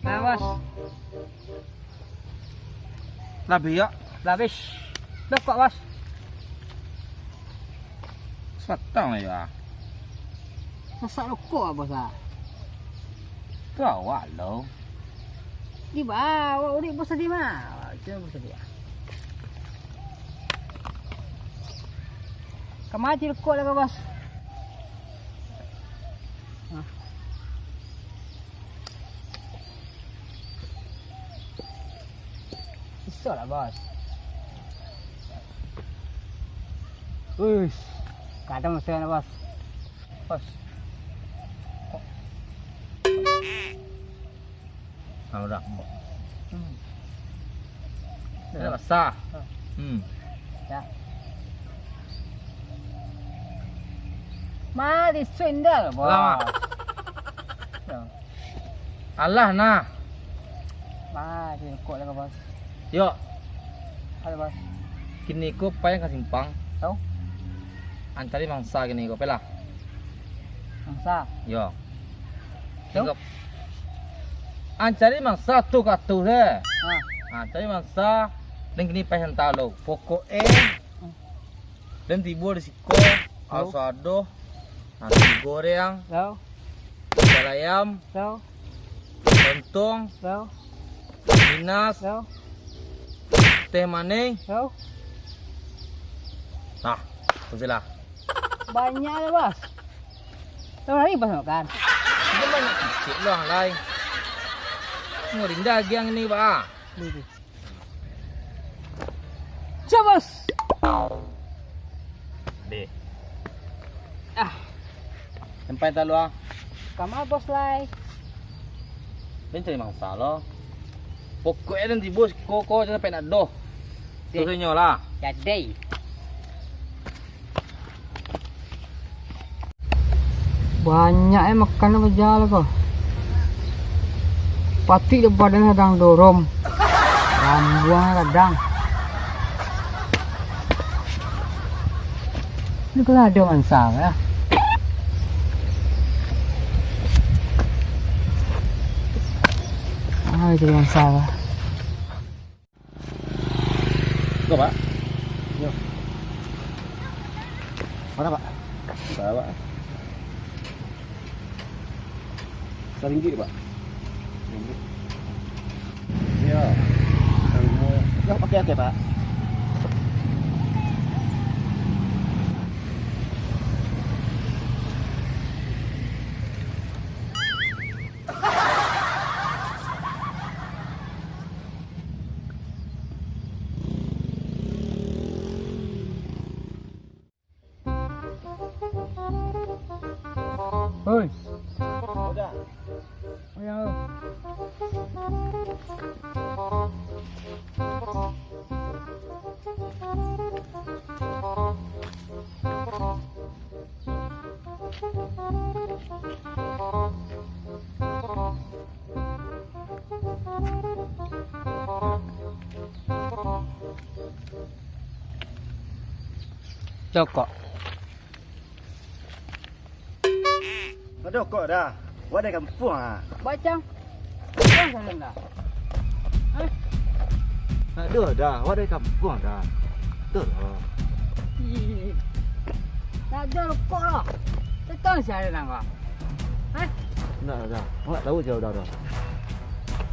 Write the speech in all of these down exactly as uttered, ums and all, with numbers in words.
Nah, Bos. Lah, biak. Lah, habis. Dah kok, Bos. Satang ya. Masak rokok, Bos, ah. Tu awak lo. Di bawah, udik Bos tadi mah. Awak tu Bos tadi, ah. Ka mati rokok lah, Bos. Ah. Iso lah, Bos. Uish, kadang masih ada, Bos. Bos. Ah, udah. Hmm. Dah basah. Hmm. Ya. Mari sendal, Bos. Lama. Ya. Alah nah. Mah, di rokok lah, Bos. Yo. Halo, Bos. Kini ko pai ka simpang. Tau? Ancari mangsa kini ko, pelah. Mangsa? Yo. Tau? Tingga-, ancari mangsa tu ka tu se. Ha. Ancari mangsa, dan kini pai santa lo. Pokok e, hmm. Den tibo di siko, Tau. Asado, nasi goreng, Tau. Ikan ayam, Tau. Lontong, Tau. Minas, Tau. Teh manih. Tau. Nah, kusilah. Banyak lah, Bos. Tau hari pas makan. Ini banyak kicik lah, lai. Mau rindah agiang ini, Pak. Beli, beli. Cabas. Deh. Ah. Sampai talu ah. Kama bos lai. Den cari masalah. Pokoknyo den tibo siko ko jan sampai nak doh. Deh. Terus inyo lah. Jadi. Banyak eh makan tu baja lah ko. Patik dek badan sadang dorom. Rambuang kadang. Ni kalau ada mansang ya. Ah, itu mansang lah. Ko, Pak? Yo. Mana, Pak? Salah, Pak. Saringgit, Pak. Saringgit. Yo. Saringgit. Yo, pakai, oke, Pak. Oi. Udah. Oh, ya. Cokok. Aduh, kok dah. Wak dari kampuang ah. Bacang. Bacang salah dah. Hah? Aduh, dah. Wak dari kampuang dah. Aduh, dah. Ih. Tak ada rokok lah. Tekan saya dah kau. Hah? Ndak dah. Wak tahu je udah dah.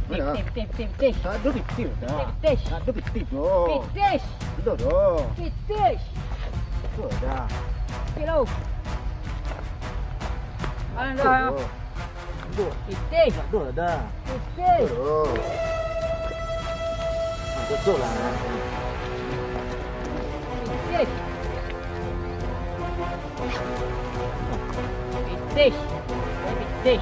Pitih, pitih, pitih, pitih. Tak ada pitih dah. Pitih, pitih. Tak ada pitih doh. Pitih. Udah doh. Pitih. Udah. Pitih lo. Alah dah. Udah. Pitih. Tak ada dah. Pitih. Udah doh. Ah, betul lah. Pitih. Pitih. Pitih.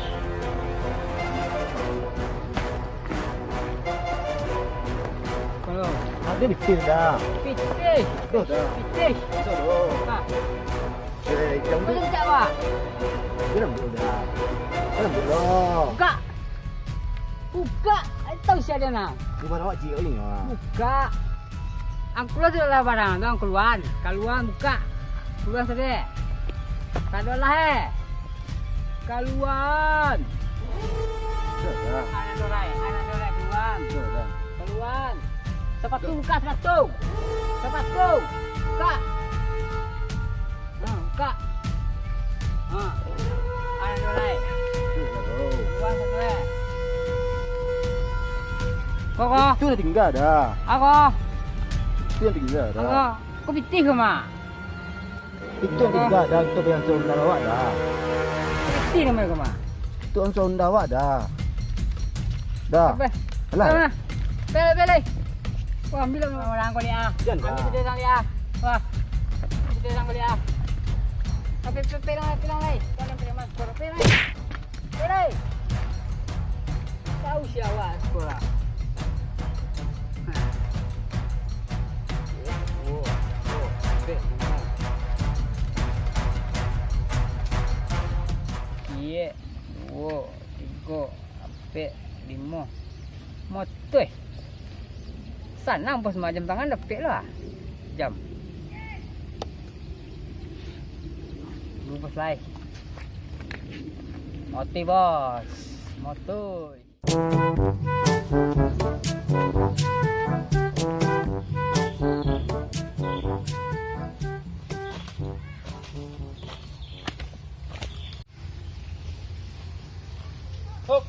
Kalau ada pitih dah. Pitih. Betul dah. Pitih. Betul dah. Ha. Eh, jam tu. Boleh tak, Wak? Dia lembut dah. Dia lembut lah. Buka. Buka. Tahu siapa dia nak? Di mana awak cik ni? Buka. Angku lah tu lah barang tu, kaluan. Kaluan buka. Kaluan sabe. Kaluan lah, eh. Kaluan. Sudah. Anak dorai, anak dorai, kaluan. Sudah. Kaluan. Sapatu buka, sapatu. Sapatu. Buka. Ha, buka. Ha. Anak dorai. Sudah, bro. Kaluan sabe. Kok, kok? Itu udah tinggal dah. Ako. Itu yang tinggal dah. Ako. Kok pitih ko, Mak? Itu yang tinggal dah, itu yang sudah awak dah. Pitih namo ko, Mak? Itu yang sudah awak dah. Dah. Alah. Alah. Beli, beli. Wah, ambil lah orang kuliah. Jangan. Ambil kita orang liah. Wah. Kita orang kuliah. Tapi pelang, pelang lai. Jangan pelang, Mas. Pelang lai. Hei! Tahu si awak sekolah. Duo, duo, ampek, limo. Ciek, duo, tigo, ampek, limo. Motoi. Sanang, Bos, mah, jam tangan dapek lah. Jam. Bungkus lai. Motoi, Bos. Motoi. Hop.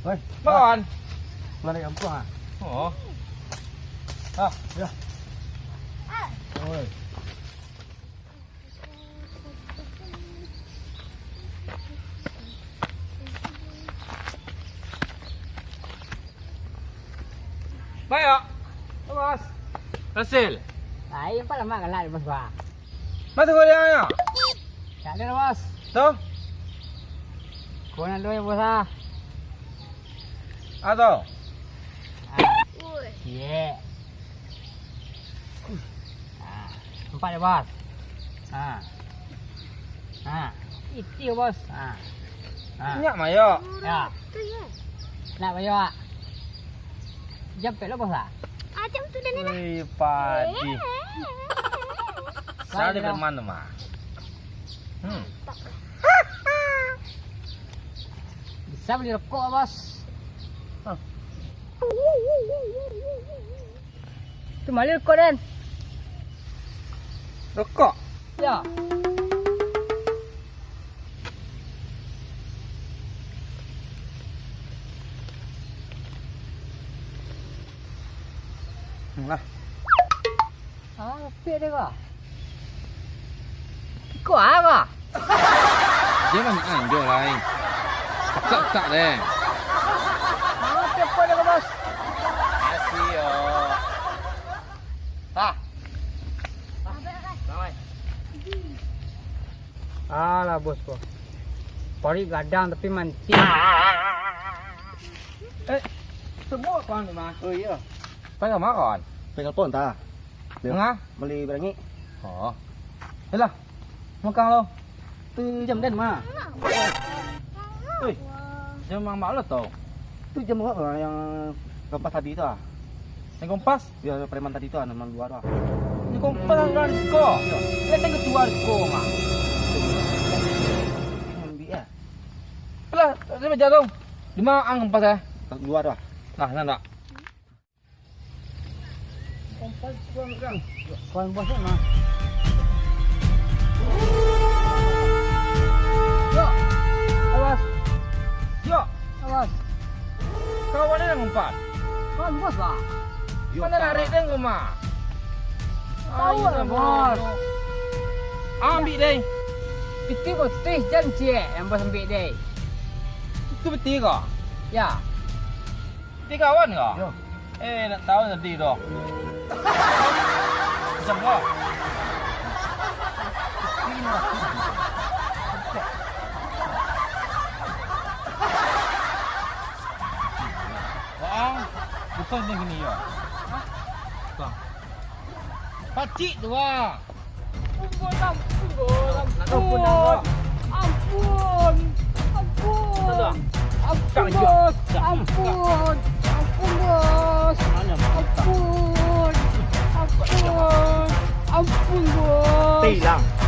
Oi, makan. Pulang dari kampung, ah. Oh. Ah, ya. Oi. Baik, Bos. Hasil. Lain, Pak, lama galak, Bos, Pak. Masih gorengannya? Tak ada, Bos. Tuh. Kurang dua, Bos, ah. Atau? Ah. Ye. Ah, empat ya, Bos. Ah. Ah. Itu ya, Bos. Ah. Ah. Nyak mayo. Ya. Nak mayo, ah. Jam pek lo, Bos, ah. Ah, jam tu dah ni lah. Wih, padi. Saya ada preman tu, mah. Hmm. Bisa beli rokok, Bos. Hah. Tu mali rokok, Den. Rokok? Ya. Lah. Ah, apik deh ko. Iko ah ko. Jan banyak anjo lai. Cak-cak deh. Ah, kepo deh ko, Bos. Kasih yo. Hah. Alah, Bos ko. Parik gadang tapi mantik. Eh, semua kawan tu mah. Oh iyo. Pai ka ma kawan? Pai telepon ta. Manga? Bali barangik. Oh. Yalah. Makang lo. Tu jam den mah. Oi. Jam mama lo tau. Tu jam awak lah yang kompas tadi tu ah. Yang kompas? Ya, preman tadi tu ah, nan lua tu ah. Yang kompas lah di siko. Ya. Dia kan ketua di siko mah. Ambil ya. Lah, dia baca tu. Di mana ang kompas ya? Lua tu ah. Nah, nah, nah. Kompas kurang, kurang. Kawan bos mah. Yo, awas. Yo, awas. Kawan ni yang umpat. Kawan bos lah. Yo, mana tarik den rumah? Tahu lah, bos. Ambil deh. Piti bos, teh jan ciek yang bos ambil deh. Itu piti ko? Ya. Ti kawan ko? Yo. Eh, nak tahu tadi tu. Macam ko? Bang, bukan ni gini yo. Bang. Pacik tu ah. Ampun, ampun, bos, ampun. Ampun, ampun. Ampun, bos. Ampun, ampun, bos. Ampun, bos. Ampun. Hilang.